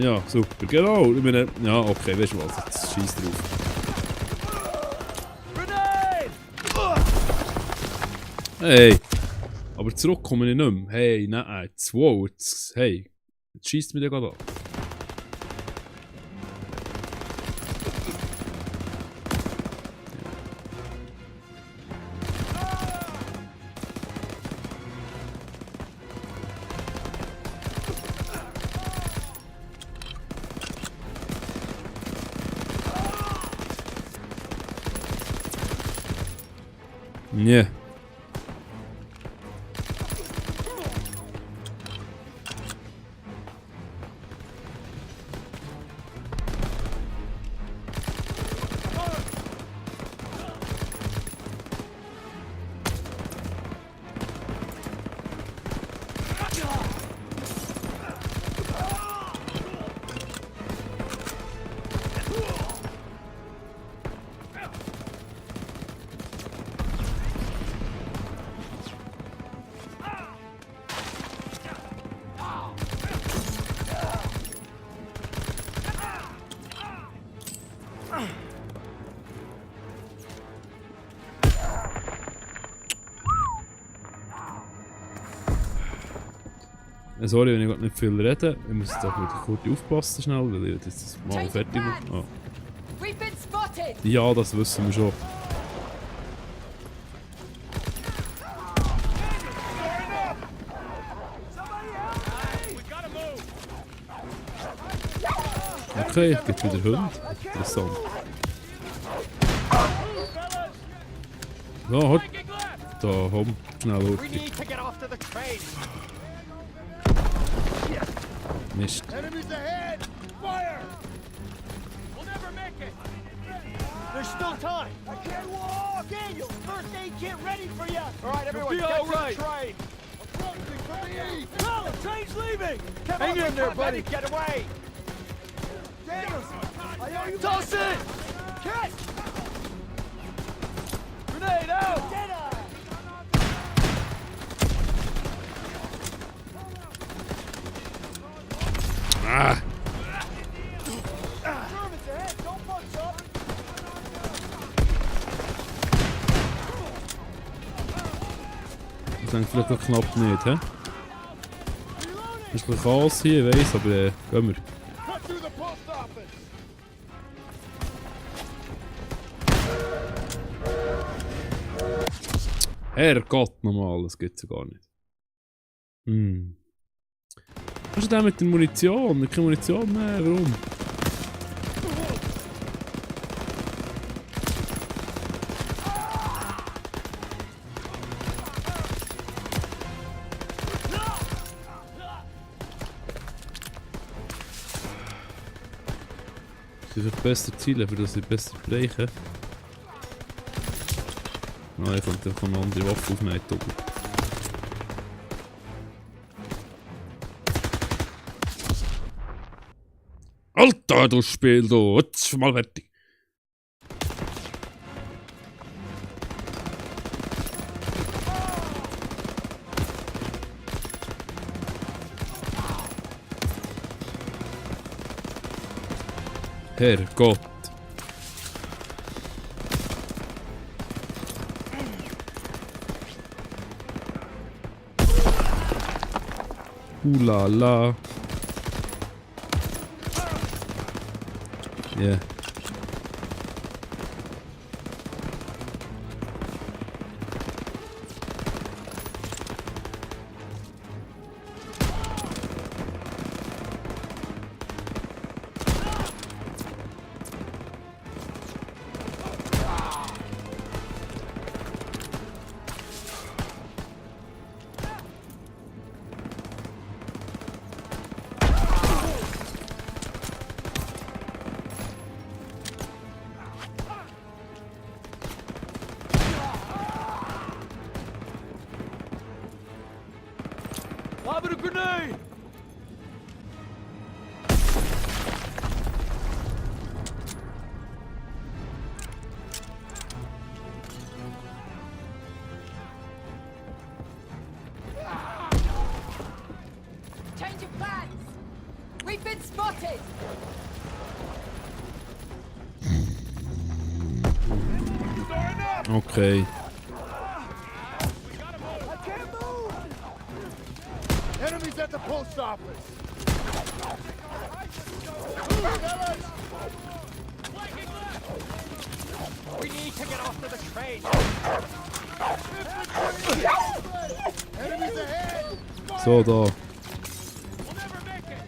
Ja, super, genau. Ich meine, ja, okay, weißt du was, jetzt scheiß drauf. Hey! Aber zurück komme ich nicht mehr. Hey, nein, wow, jetzt, hey. Jetzt schießt mich der gerade an. Nie. Sorry, wenn ich gerade nicht viel rede. Ich muss jetzt auch wieder kurz aufpassen schnell, weil ich jetzt das mal fertig bin. Ah. Ja, das wissen wir schon. Okay, es gibt wieder Hund. Interessant. Ja, halt. Da, komm, schnell hoch. Mist. Enemies ahead! Fire! We'll never make it! There's still time! I can't walk! Daniel, first aid kit ready for you! Alright, everyone, get to the train! Approaching from the east! No, the train's leaving! Hang in there, buddy! Get away! Daniels! I owe you... Toss it! Catch! Grenade out! Get up! Ah! Ich denke vielleicht noch knapp nicht, hä? Ist ein bisschen Chaos hier, ich weiss, aber gehen wir. Herrgott nochmal, das gibt's ja gar nicht. Hm. Was ist denn mit der Munition? Keine Munition mehr, warum? Ich will besser zielen, für das ich besser bereiche. Nein, ich könnte einfach eine andere Waffe aufnehmen. Alter, du Spiel, du! Jetzt schon mal fertig. Herrgott. La. Yeah. Lob it a grenade! We've been spotted! Okay. I can't move! Enemies at the post office! We need to get off to the train! Enemies ahead! So, da. We'll never make it!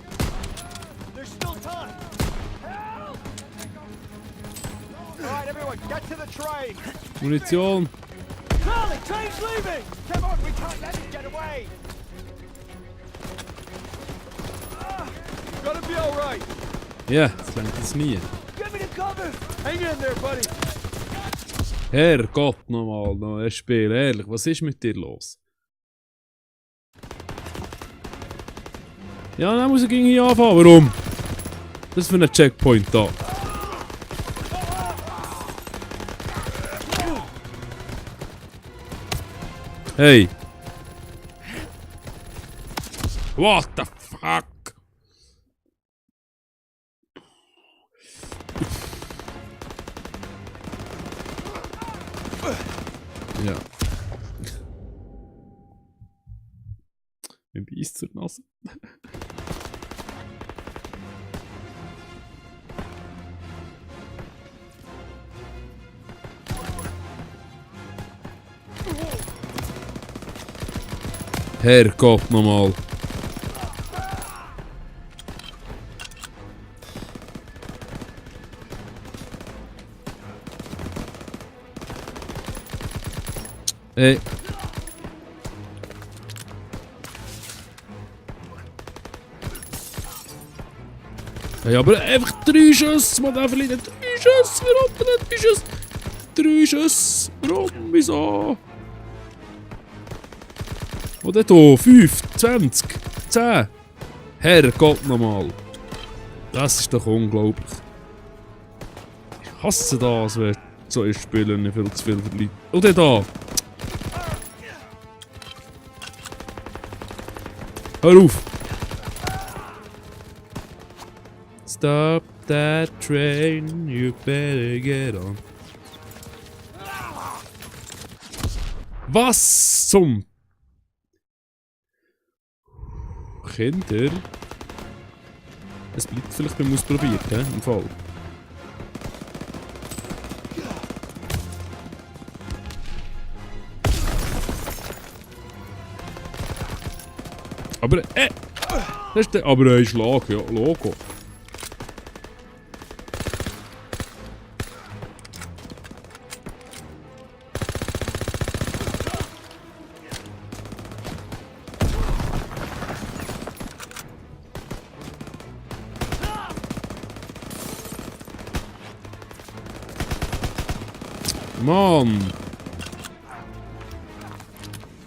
There's still time! Help! Alright, everyone, get to the train! Munition. Charlie, train's leaving! Come on, we can't let it get away! Gonna be alright! Ja, das lenkt es nie. Give me the cover! Hang in there, buddy! Herrgott nochmal, noch ein Spiel, ehrlich, was ist mit dir los? Ja, dann muss er gegen hier anfangen, warum? Das ist für einen Checkpoint da. Hey! What the fuck? Ja. Mir beißt zur Nase. Herrgott nochmal. Hey. Hey, aber einfach 3 Schüsse, man darf nicht 3 Schüsse, warum denn 3 Schüsse? 3 Schüsse, warum, wieso? Oder hier, 5, 20, 10. Herrgott nochmal. Das ist doch unglaublich. Ich hasse das, wenn so ein Spiel nicht viel zu viel verliert. Oder da. Hör auf! Stop that train, you better get on. Was zum... Kinder? Es bleibt vielleicht beim Ausprobieren, im Fall. Aber, das ist der, aber ein Schlag, ja, Logo. Mann!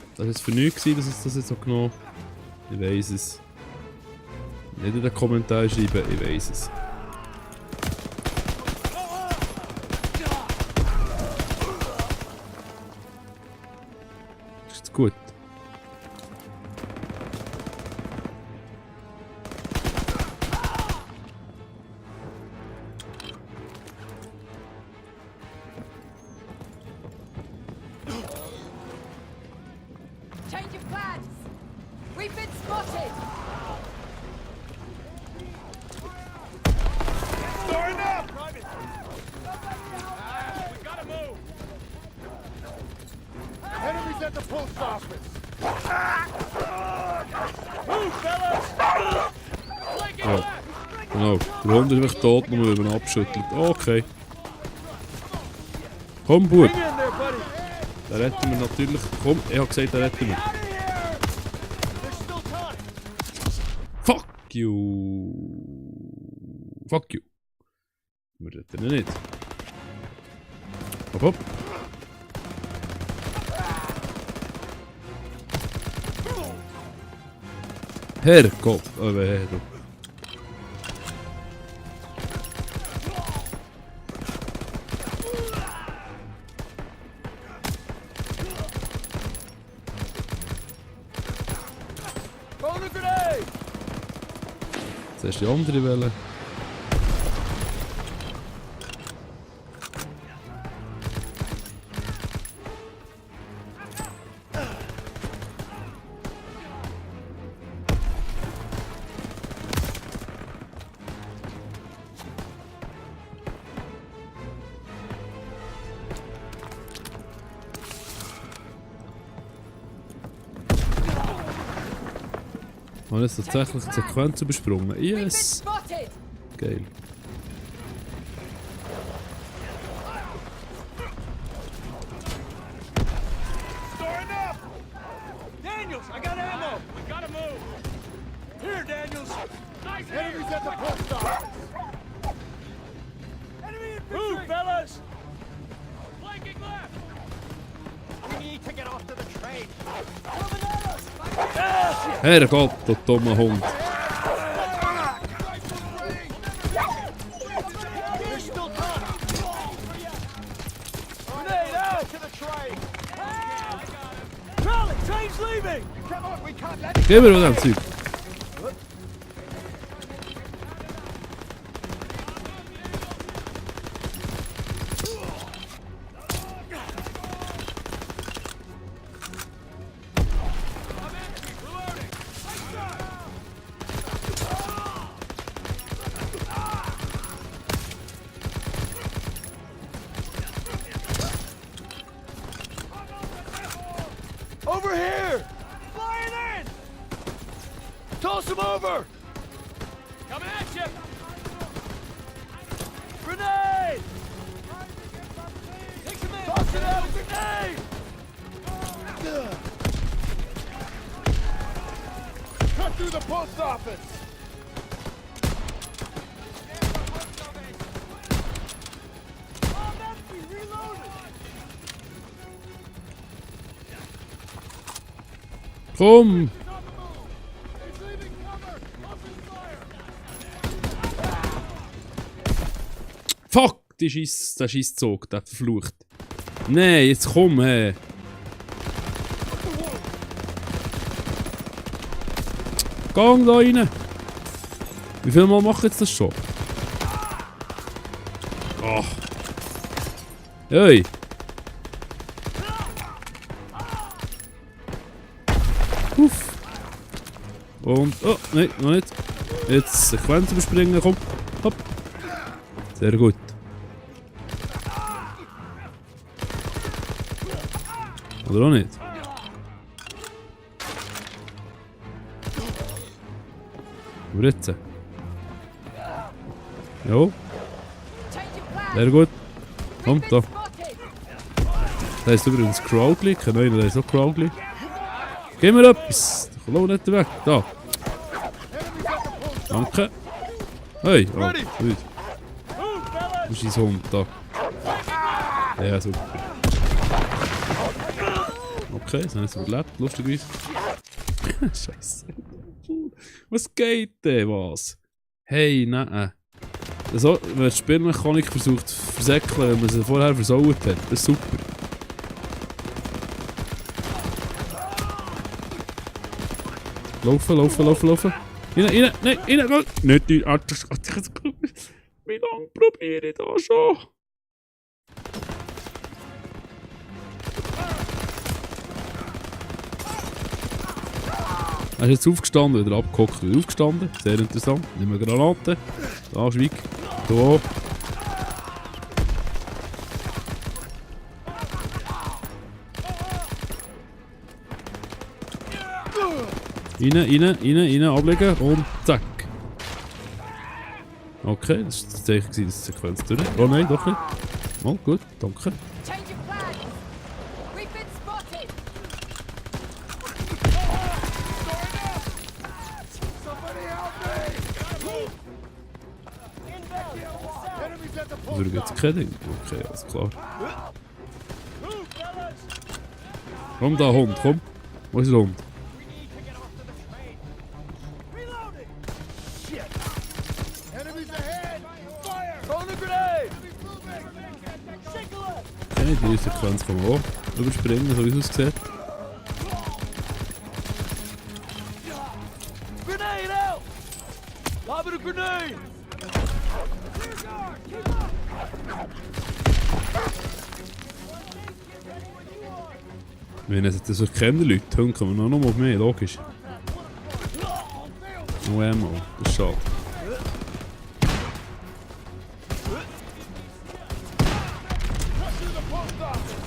Das war jetzt für nichts, dass ich das jetzt so genommen habe. Ich weiss es. Nicht in den Kommentaren schreiben, ich weiss es. Ist jetzt gut? Change of plans! We've been spotted! Starting up! We gotta move! Enemies at the post office! Move, fellas! Ja. Genau. Der Hund ist wirklich tot, nur weil man ihn abschüttelt. Okay. Komm, Bub. Hang in there, buddy! Den retten wir natürlich. Komm, ich hab gesagt, den retten wir. Out of here! There's still time! Fuck you. Fuck you. Wir retten ihn nicht. Hopp, hopp. Herrgott. Oh, du. Zuerst die andere Welle. Und jetzt tatsächlich die Sequenz übersprungen. We've been Yes! spotted! Geil. Storing up! Daniels, I got ammo! We gotta move! Here, Daniels! Nice enemies at the post office! Enemy infantry! Move, fellas! Flanking left! We need to get off to the train! Coming at us! Herrgott, du dummer Hund. There's still time! Grenade out to the train! Charlie, train's leaving! Come on, we can't let it Geh mir mit dem Zeug. Over here! Flying in! Toss him over! Coming at you! Grenade! Take him in! Toss it out! Grenade! Cut through the post office! I'm empty! Reloaded! Komm! Fuck! Der Scheisszug, der verflucht. Nein, jetzt komm, hey! Gang da rein! Wie viel Mal mache ich jetzt das schon? Ach! Hey! Uff! Und, oh, nein, noch nicht. Jetzt Sequenz überspringen, komm. Hopp. Sehr gut. Oder auch nicht? Aber jetzt. Jo, Change your plans! sehr gut. Komm, We've da. been spotted! Da ist übrigens Crowley. Nein, da ist auch Crowley. Gib mir etwas. Lass nicht weg. Da. Danke. Hey, oh, gut. Wo ist dein Hund da? Ja, super. Okay, das haben wir jetzt überlebt, lustigerweise. Scheiße. Was geht denn, was? Hey, nein. So, wenn die Spielmechanik versucht zu versäckeln, wenn man sie vorher versaut hat, das ist super. Laufen, laufen, laufen, laufen. Rein, rein, nein, rein, rein. Nicht die Art. Wie lange probiere ich das schon? Er ist jetzt aufgestanden, wieder abgehockt, wieder aufgestanden. Sehr interessant. Nehmen wir Granaten. Da, schweig. Da. Rein, ablegen und zack. Okay, das war das Zeichen, dass die Sequenz durch. Oh nein, doch nicht. Oh, gut, danke. Change your plans! We've been spotted! Somebody help me! Inbound! Enemies at the Also, du gehst kein Ding. Okay, alles klar. Move, fellas! Komm da, Hund, komm. Wo ist der Hund? We need to get off to the train. Reloading! Shit! Enemies ahead! Fire! Throwing a grenade! Single it! Okay, die Sequenz kann man auch überspringen, so wie es aussieht. Grenade out! Lob it a Grenade! Wenn es das keine Leute, dann kommen wir noch mal auf mehr, logisch. No Ammo, das ist schade.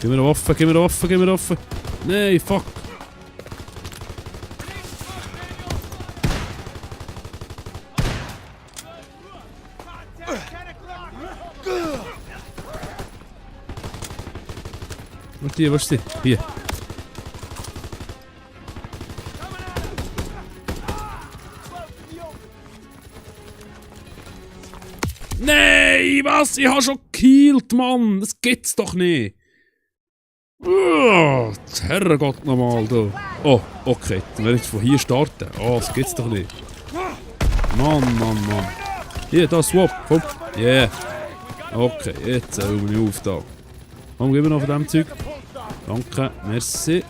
Gib mir eine Waffe, gib mir eine Waffe, gib mir eine Waffe! Nein, fuck! Wo ist die? Hier. Nein, was? Ich habe schon gekillt, Mann! Das gibt's doch nicht! Herrgott nochmal, du! Oh, okay, dann werde ich von hier starten. Oh, das gibt's doch nicht. Mann, Mann, Mann. Hier, da, Swap, komm. Yeah. Okay, jetzt hören wir auf da. Komm, gib mir noch von dem Zeug. Danke, merci.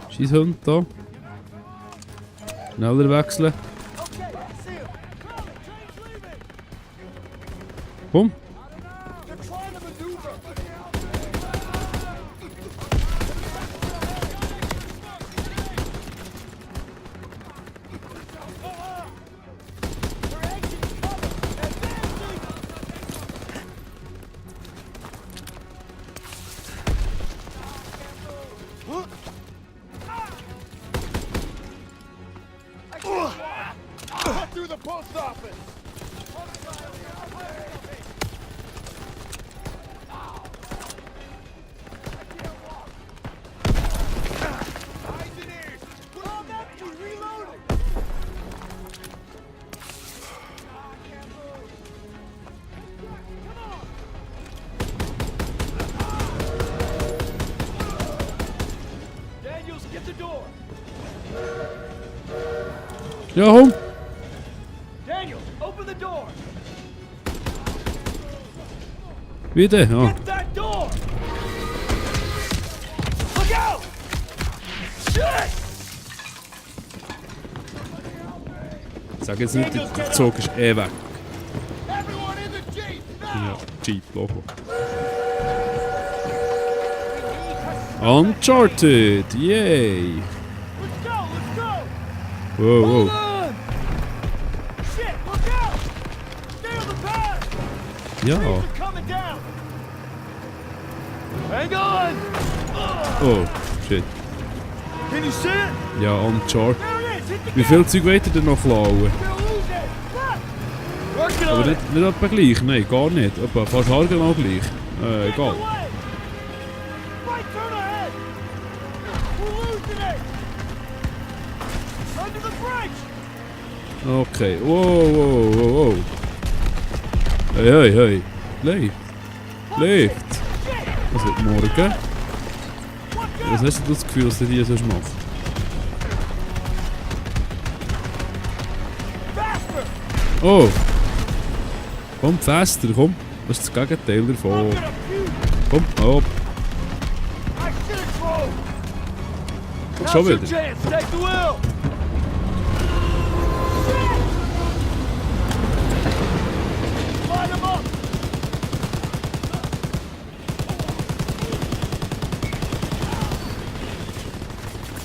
Scheisshund da. Schneller wechseln. Komm. Through the post office! Daniels, get the door! Ja, komm. Daniels, open the door! Wieder, ja. Get that door! Look out! Shit! Sag jetzt nicht, der Zug ist eh weg. Everyone in the Jeep! Ja, Jeep, Logo. Uncharted, yay! Let's go! Let's go! Wow, Hold wow. on! Shit! Look out! Stay on the path! Ja. Trees are coming down! Hang on! Oh, shit. Can you see it? Ja, Uncharted. There it is! Hit the Wie viel Zeug wollt ihr denn noch klauen? We'll lose it! Look! Working Aber on it! nicht etwa gleich, nein, gar nicht. Etwa fast haargenau gleich. Get Egal. away! Right turn ahead! We're losing it! Under the bridge! Okay, wow, wow, wow, wow. Hey, hey, hey. Leeft. Leeft. Shit! Was wird morgen? Watch Was out! hast du das Gefühl, dass du die sonst machst? Faster! Oh! Komm, fester, komm. Das ist das Gegenteil davon. I'm gonna puke! Komm, hopp. I should have drove! Schon Now's your wieder. chance! Take the wheel! Shit! Line 'em up!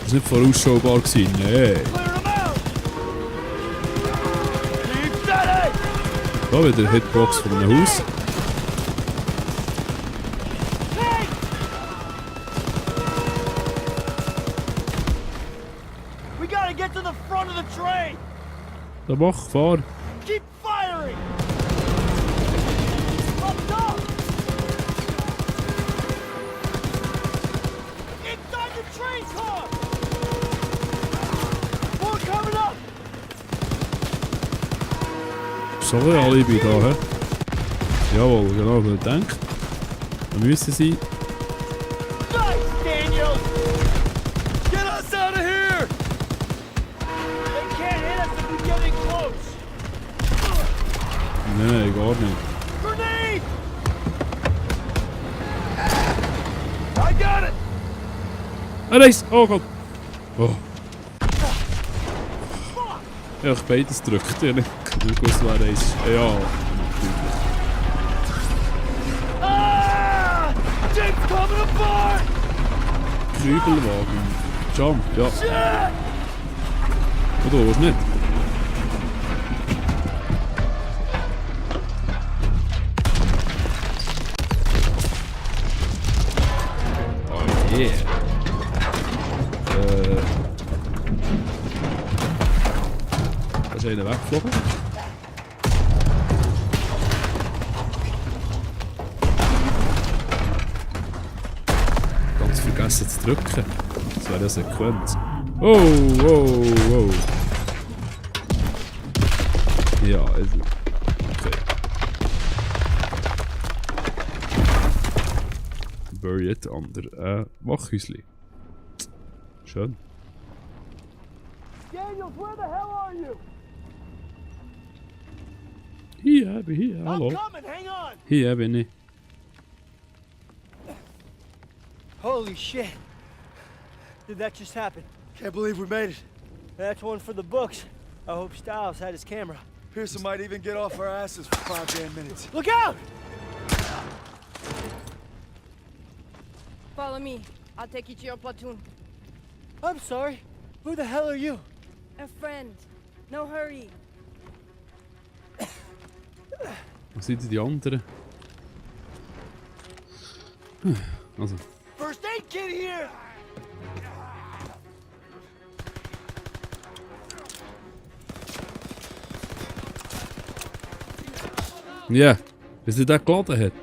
Das war nicht vorausschaubar gewesen, nee. Clear 'em out! Keep steady! Da wieder eine Hitbox von einem Haus. Hey! We gotta get to the front of the train! Da mach, fahr. Keep firing! Up top! Inside the train car! More coming up! So ein Alibi da, hä? Jawohl, genau, wie ich denke. Da müssen sie. Nice, Daniel! Get us out of here! They can't hit us if Nein, gar nicht. Grenade! I got it! Ah, nice! Oh Gott! Oh. Ja, ich beides drückt, ja nicht. Ich wusste, wer eins ist. Ja, natürlich. Ah! Thing's coming apart! Krübelwagen. Jump, ja. Shit! Und du hast nicht. Oh yeah. Da ist einer weggeflogen. Ganz vergessen zu drücken. Das wäre eine Sequenz. Oh, oh, oh. Ja, also. Okay. Buried under Wachhäusli. Schön. Daniels, where the hell are you? Hier bin ich, hallo. I'm coming, hang on! Hier bin ich. Holy shit. Did that just happen? Can't believe we made it. That's one for the books. I hope Styles had his camera. Pearson might even get off our asses for 5 damn minutes. Look out! Follow me. I'll take you to your platoon. I'm sorry. Who the hell are you? A friend. No hurry. Wo sind denn die anderen? Also. First aid kit here! Ja, bis er den geladen hat.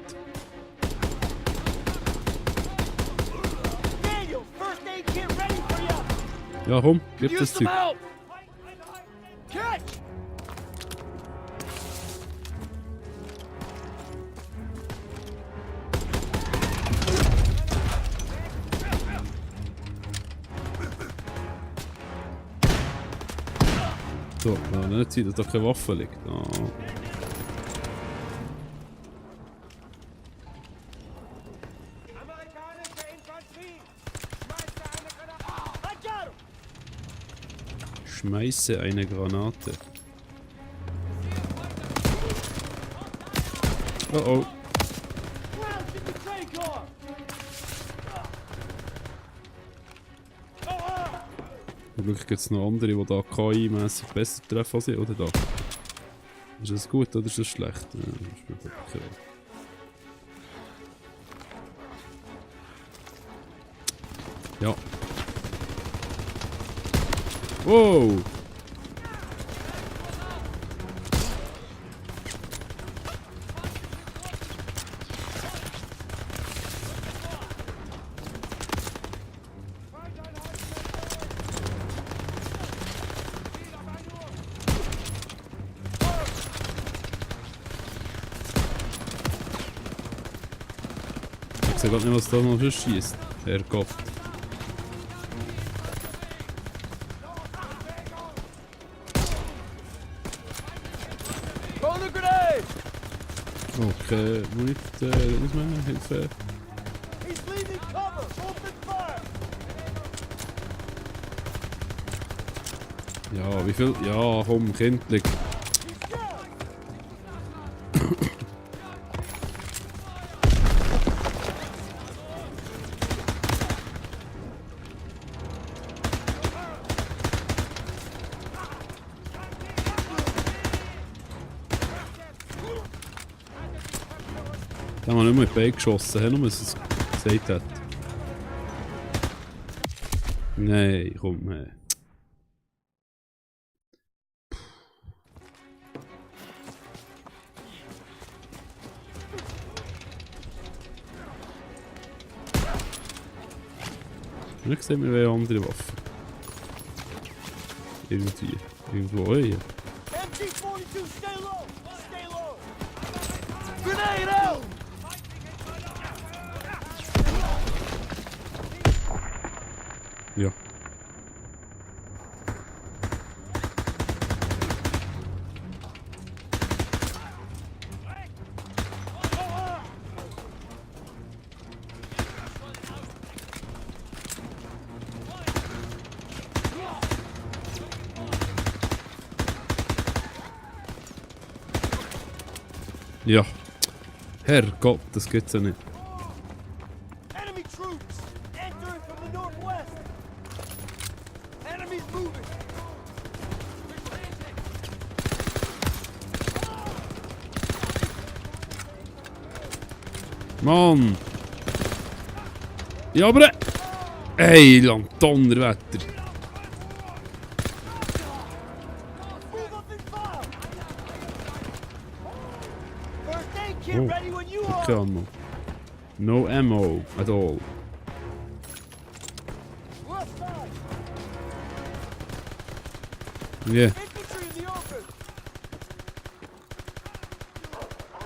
Daniel, first aid kit ready for you! Ja, komm, gib Use das some Zeug. help! Catch! So, kann nicht sein, dass da keine Waffe liegt. Oh. Amerikanische Infanterie! I got him! Schmeiße eine Granate. Oh oh. Rounds in the train car! Zum Glück gibt es noch andere, die da KI-mässig besser treffen als ich, oder da? Ist das gut oder ist das schlecht? Ja, das ist gut, okay. Ja. Wow! Ich sehe gerade nicht, was da noch für schießt. Herrgott. Throw the grenade! Okay, muss man Hilfe. He's leaving cover! Open fire! Ja, wie viel? Ja, komm, kindlich. He's down! Da haben wir nicht mehr in die Beine geschossen, nur dass es gesagt hat. Nein, komm, hey. Ich sehe mir andere Waffen. Irgendwie. Irgendwo, oh ja. MG-42, stay low! Stay low! Grenade out! Ja. Ja. Herrgott, das geht's ja nicht. Enemy troops! Entering from the northwest! Enemies moving! Mann! Ja, aber... Ey, Donnerwetter! Move up and fire! First aid kit Oh, ready when you are! okay, ammo. No ammo at all. Left side! Yeah. Infantry in the open!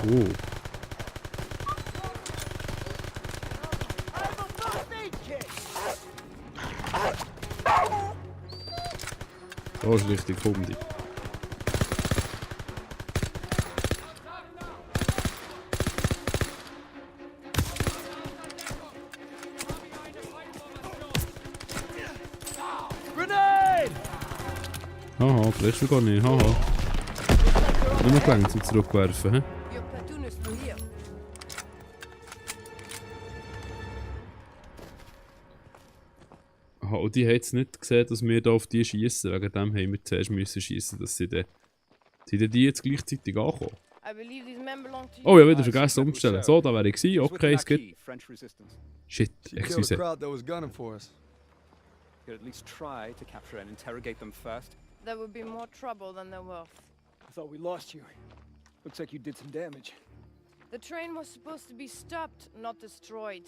Oh. I have a first aid kit! Da ist richtig Kundi. Grenade! Haha, treffst du gar nicht, haha. Nur gelangt zum Zurückwerfen, hä? Your platoon is through here. Aha, und die haben jetzt nicht gesehen, dass wir da auf die schießen. Wegen dem haben wir zuerst müssen schießen, dass sie dann... Sind die jetzt gleichzeitig angekommen? I believe these men belong to you. Oh, ich habe wieder vergessen umzustellen. So, da wäre ich gewesen. He's with Okay, es geht. Maquis, French resistance. Shit, She killed a excuse. crowd that was gunning for us. You could at least try to capture and interrogate them first. There would be more trouble than they're worth. I thought we lost you. Looks like you did some damage. The train was supposed to be stopped, not destroyed.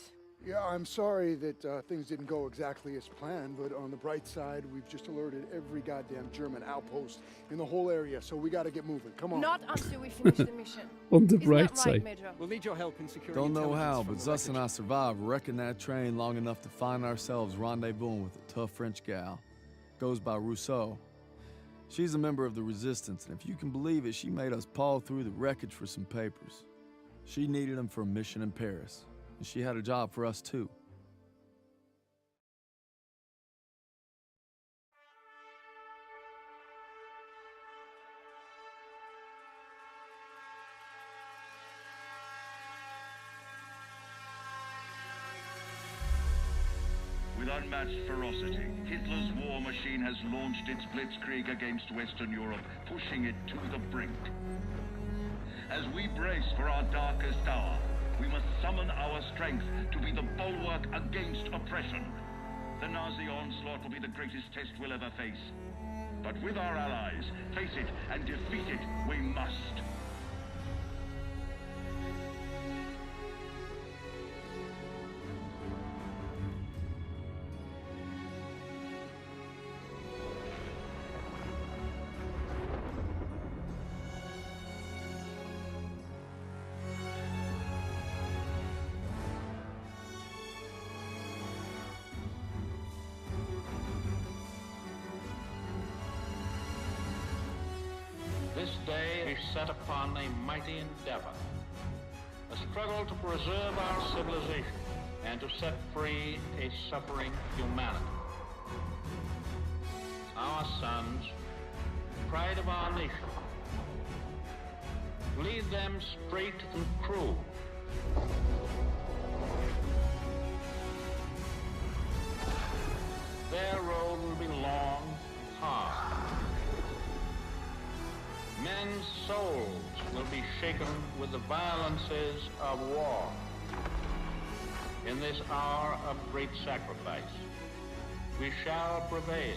Yeah, I'm sorry that things didn't go exactly as planned, but on the bright side, we've just alerted every goddamn German outpost in the whole area, so we gotta get moving. Come on. Not until we finish the mission. On the Isn't bright that right, side. Major? We'll need your help in securing Don't know intelligence how, from but the Zuss and I wreckage. survived wrecking that train long enough to find ourselves rendezvousing with a tough French gal. Goes by Rousseau. She's a member of the Resistance, and if you can believe it, she made us paw through the wreckage for some papers. She needed them for a mission in Paris, and she had a job for us too. With unmatched ferocity, Hitler's war machine has launched its blitzkrieg against Western Europe, pushing it to the brink. As we brace for our darkest hour, we must summon our strength to be the bulwark against oppression. The Nazi onslaught will be the greatest test we'll ever face. But with our allies, face it and defeat it we must. This day is set upon a mighty endeavor, a struggle to preserve our civilization and to set free a suffering humanity. Our sons, pride of our nation, lead them straight and true. Their road will be long and hard. Men's souls will be shaken with the violences of war. In this hour of great sacrifice, we shall prevail.